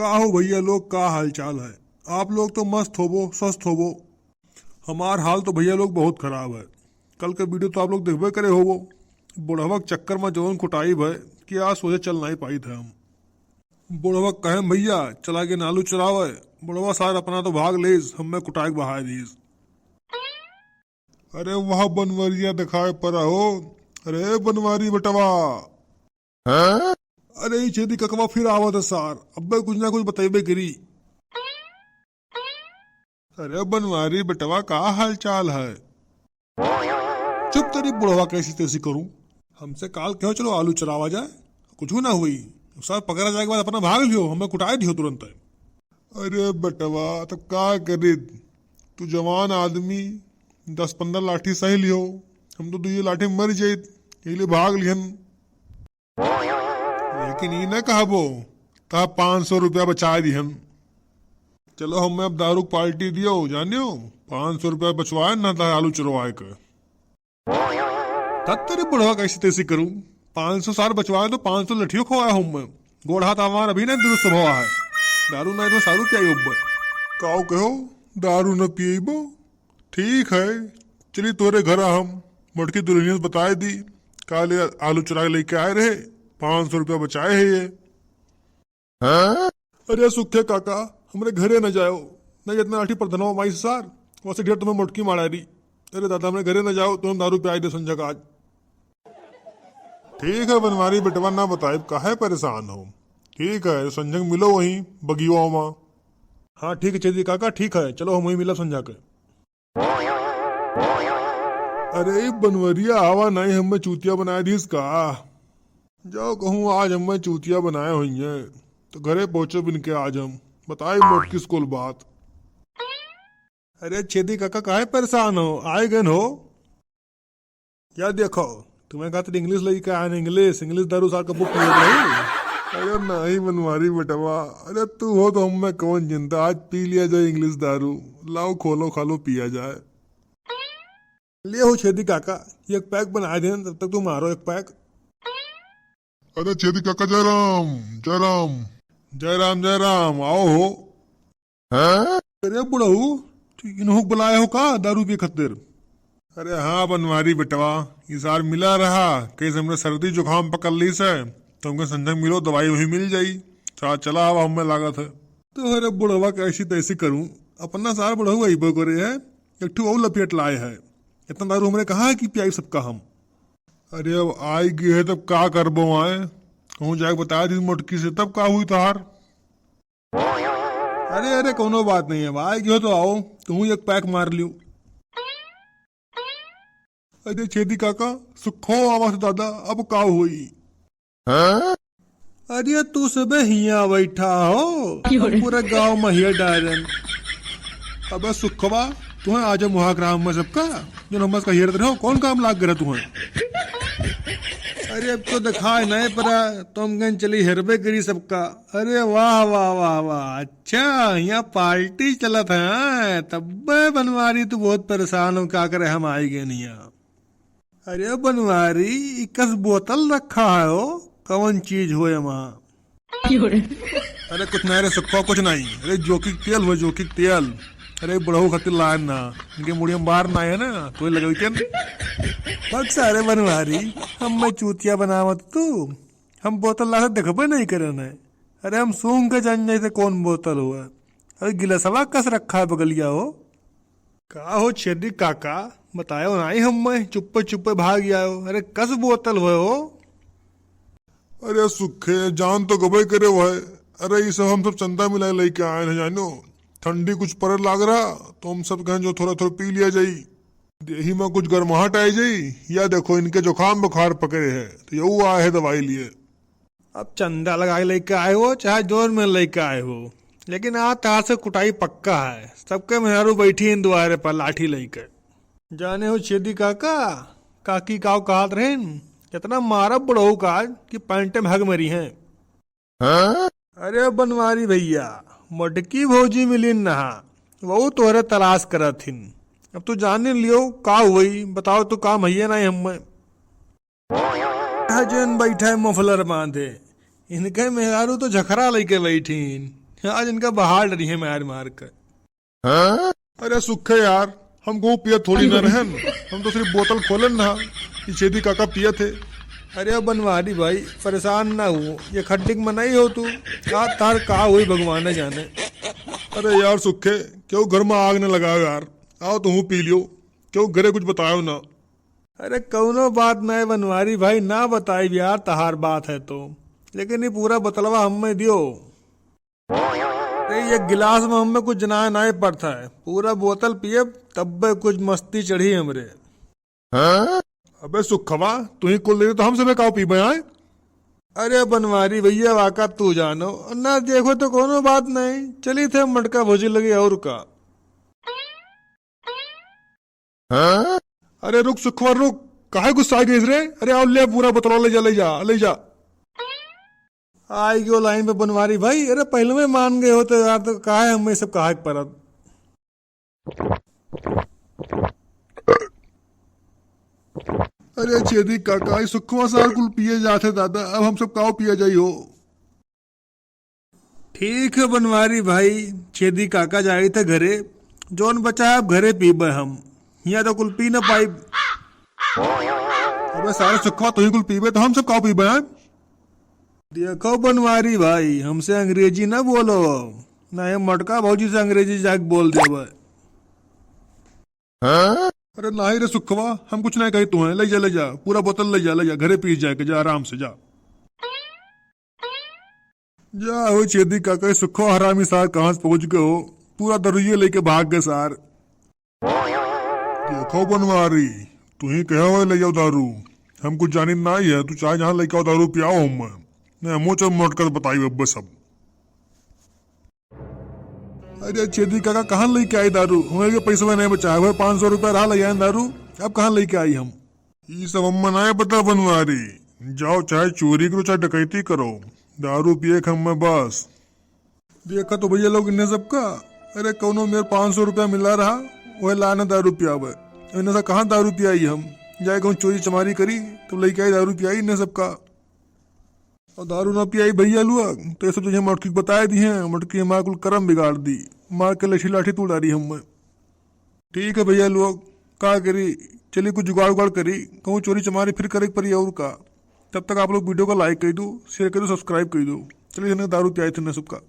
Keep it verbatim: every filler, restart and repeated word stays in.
का हो भइया लोग, का हाल चाल है? आप लोग तो मस्त होबो, स्वस्थ होबो। हमार हाल तो भइया लोग बहुत खराब है। कल के वीडियो तो आप लोग देखबे करे होबो। बुढ़वा के चक्कर में जौन कुटाई भय कि आज सोझे चल नाई पाइत है हम। बुढ़वा कहे, "भइया, चला गेन आलू चुरावे।" बुढ़वा सार अपना तो भाग लेस, हमें कुटाई के बहाय दीस। अरे वाह बनवरिया देखाए परा हो। अरे बनवारी बेटवा। हाँ? अरे ई छेदी ककवा फिर आवत है सार, अब्बे कुछ ना कुछ बतइबे करी। अरे बनवारी बेटवा का हाल चाल है? चुप तेरी बुढ़वा कैसी तैसी करूं। हमसे काल कहो चलो आलू चुरावा जाए, कुछ ना हुई। सार पकड़ा जाए के बाद अपना भाग लियो, हमें कुटाए दियो तुरंत। अरे बेटवा तब का करी, तू जवान आदमी, दस पन्द्रह लाठी सही लियो, हम तो दुइये लाठी मर जाइत, यही लिए भाग लिहन। लेकिन ई न कहबो, तहा पाँच सौ रुपया बचाए दिहन। चलो हमें अब दारू के पार्टी दियो, जानियो, पाँच सौ रुपया बचवाए ना तहा आलू चुरवाए के। तब तेरे बुढ़वा कैसी तैसी करूं, पाँच सौ सार बचवाए तो पाँच सौ लठियो खवाए हूं मैं। गोड़ हाथ हमार अभी नहीं दुरुस्त भवा है, दारू नहीं तो सारू पियाई उब्बे। काऊ कहो, दारू न पिएबो? ठीक है, चली तोरे घर हम मोटकी दुल्हनिया से बताए दी, काले आलू चुरा के लेके आए रहे, पाँच सौ रुपया बचाए है ये। हाँ? अरे सुखे काका, हमरे घरे न जाओ, नहीं इतना लाठी पर धनवा माई सार, वैसे ढेर तुम्हें मोटकी मारा दी। अरे दादा, हमरे घरे न जाओ, तुम्हें दारू पियाई दे संझा का आज। ठीक है बनवारी बेटवा, ना बताइब, काहे परेशान हो? ठीक है, संझा के मिलो वहीं बगियो में। हाँ ठीक है छेदी काका, ठीक है, चलो हम वहीं मिलब संझा के। अरे ई बनवरिया आवा नहीं, हमें चूतिया बनाए दीस का? जाओ कहूँ आज हमें चूतिया बनाए हुई है, तो घरे पहुँचो बिन के आज हम बताए मोटकी स्कूल बात। अरे छेदी काका काहे परेशान हो, आए गए हो? या देखो, तुम्हें खातिर इंग्लिश लइका आन, इंग्लिश, इंग्लिश दारू सार कबो पिए रही? अरे नहीं बनवारी बेटवा, अरे तू हो तो हमें कौन चिंता, आज पी लिया जाए इंग्लिश दारू, लाओ खोलो खा लो पिया जाए। ले हो छेदी काका, एक पैक बना देन, तब तक तुम मारो एक पैक। अरे छेदी काका जयराम, जयराम। जयराम, जयराम, आओ हो। हाँ? अरे बुढ़ऊ, तू इनहू के बुलाए हो का दारू पिए खातिर? अरे हाँ बनवारी बेटवा, ई सार मिला रहा, कहीं से हमरे सर्दी जुकाम पकड़ लीस है, तो हमके संझा मिलो, दवाई वही मिल जाई। सार चला आवा, हमें लागत है। तो अरे बुढ़वा कैसी तैसी करूं, अपना सार बुढ़ऊ अइबो करे है, एक ठू और लपेट लाए है। इतना दारू हमरे कहाँ है कि पियाई सबका हम। अरे अब आई गए है तब का करबो आए, कहूँ जाके बता दी मोटकी से, तब का हुई तोहार? अरे, अरे, कौनो बात नहीं है, भाई, जो तो आओ, तू एक पैक मार लियो। अरे, छेदी काका, सुखो आवाज दादा, अब का होई? अरे, तू सबे हिया बैठा हो, हम पूरा गांव में हिया डायरन। अबे सुखवा, तुम्हें आज मुहाक राम में सबका, जो नमस का हेरत रहो, कौन काम लाग गया तुम्हें? अरे, अब तो दिखाए नहीं पड़ा, तुम गन चली हेरबे करी सबका। अरे वाह, वाह, वाह, वाह, अच्छा, यहाँ पार्टी चलत है, हाँ? तब्बे बनवारी तू बहुत परेशान हो, का करे हम आई गए नहीं यहाँ। अरे बनवारी, ई कस बोतल रखा है हो, कौन चीज हो एमा? अरे कुछ नहीं रे सुखो, कुछ नहीं। अरे जोकी के तेल हो, जोकी के तेल। अरे बुढ़ऊ खातिर लायन ना, इनके मुड़िया में बार ना है ना, तो ये लगवी के। बक सारे बनवारी, हम मैं चूतिया बनावत तू। हम बोतल लाते देखबे नहीं करे न। अरे हम सूंघ के जान जाए थे कौन बोतल हुआ। अरे गिलसवा कस रखा है बगलिया हो। का हो छेदी काका, बतायो नाई हम्मे, चुप्पे चुप्पे भाग आयो। अरे कस बोतल हुए हो? अरे सुखे, जान तो गबे करे हुए। अरे ये सब हम सब चंदा मिलाए लेके आए हैं जानो। ठंडी कुछ पड़े लाग रहा तो हम सब कहें जो थोड़ा थोड़ा पी लिया जाई। देही में कुछ गर्माहट आए जाई, या देखो इनके जुकाम बुखार पकड़े है, तो यहू आए है दवाई लिए। अब चंदा लगाए लेके आए हो, चाहे जोर में लेके आए हो, लेकिन आज तार से कुटाई पक्का है। सबके मेहरू बैठी हैं दुआरे पर लाठी लेके। जाने हो छेदी काका, काकी काव कहत रहेन, इतना मारब बुढ़ऊ का कि पैंटे में हग मरी हैं। हाँ? अरे बनवारी भैया, मोटकी भौजी मिलिन नहा, वहू तोहरे तलाश करत हिन। अब तू जाने लियो का हुई, बताओ तो काम है ना हमें। जेन बैठा है मफलर बांधे, इनके मेहरारू तो झखरा लेके बैठीन। आज इनका बहार डरिहैं मार मार के। अरे सुखे यार, हम गो पियत थोड़ी न रहन, हम तो सिर्फ बोतल खोलन ना, ई छेदी काका पियत है। अरे बनवारी भाई, परेशान ना हो, ये खड्डिक में नहीं हो तू, आज तार का हुई भगवान जाने। अरे यार सुखे, क्यों घर में आग न लगाओ यार, आओ तुहूँ पी लियो, क्यों घरे कुछ बताओ ना। अरे कौनो बात नहीं बनवारी भाई, ना बताई यार तहार बात है तो, लेकिन ये पूरा बोतलवा हमें दियो। अरे, ये गिलास में हमें कुछ जनाए नाई पड़ता है, पूरा बोतल पिए तब्बे कुछ मस्ती चढ़ी हमरे। अबे सुखवा, तू ही कुल दे तो हम सबे काव पीबे आए? अरे बनवारी भैया, वाका तू जानो, ना देखो तो कोनो बात नहीं, चली थे मटका भोजी लगे और का। अरे रुक सुखवा रुक, काहे गुस्सा गइस रे? अरे आओ ले पूरा बोतलवा ले जा, ले जा, ले जा। आई गयो लाइन पे बनवारी भाई, अरे पहले में मान गए होते यार, तो काहे हमें सब कहा के परत। अरे छेदी काका, ई सुखवा सार कुल पिए जाते दादा, अब हम सब काव पिया जाई हो। ठीक है बनवारी भाई, छेदी काका जाई थे घरे, जौन बचा है अब घरे पीबे हम, हियाँ तो कुल पी न पाइब। अबे सारे सुखवा, तू ही कुल पीबे तो हम सब काव पीबे हैं? देखो बनवारी भाई, हमसे अंग्रेजी ना बोलो, ना ये मटका भौजी से अंग्रेजी जाके बोल देबे। अरे नाही रे सुखवा, हम कुछ नहीं कही तू है, ले जा, ले जा, पूरा बोतल ले जा, ले जा, घरे पी जाके जा, आराम से जा। जा हो छेदी काका, सुखवा हरामी सार कहाँ से पहुँच गए हो, पूरा दरुइये लेके भाग गए सार। देखो बनवारी, तू ही कहे हो ले जाओ दारू, हम कुछ जानी ना है, तू चाहे जहाँ लेके आओ दारू पियाओ हम, नहीं हमो चल मोट कर बताई अब सब। अरे छेदी काका, कहाँ लेके आई दारू? हमें के पैसा नहीं बचा है, वह पाँच सौ रुपया रहा ले आए दारू, अब कहाँ लेके आई हम? ई सब अम्मा ना पता बनवारी, जाओ चाहे चोरी करो चाहे डकैती करो, दारू पिए के हमें बस। देखा तो भैया लोग इन्हें सबका, अरे कौनो मेरे पाँच सौ रुपया मिला रहा, वह लाने दारू पियावे, इन्हें सब कहाँ दारू पियाई हम? जाए कहूँ चोरी चमारी करी, तो लेके आई दारू पियाई इन्हें सबका। और दारू ना पियाई भैया लोग, तो ये सब चीजें मटकी को बताए दी हैं, मटकी हमारे कुल करम बिगाड़ दी, मार के लठी लाठी तू डारी हम। ठीक है भैया लोग, का करी, चलिए कुछ जुगाड़ उगाड़ करी, कहूँ चोरी चमारी फिर करे के पड़ी और का। तब तक आप लोग वीडियो को like कर दो, share कर दो, subscribe कर दो। चलिए इन्हें दारू पियाई थे इन्हें सबका।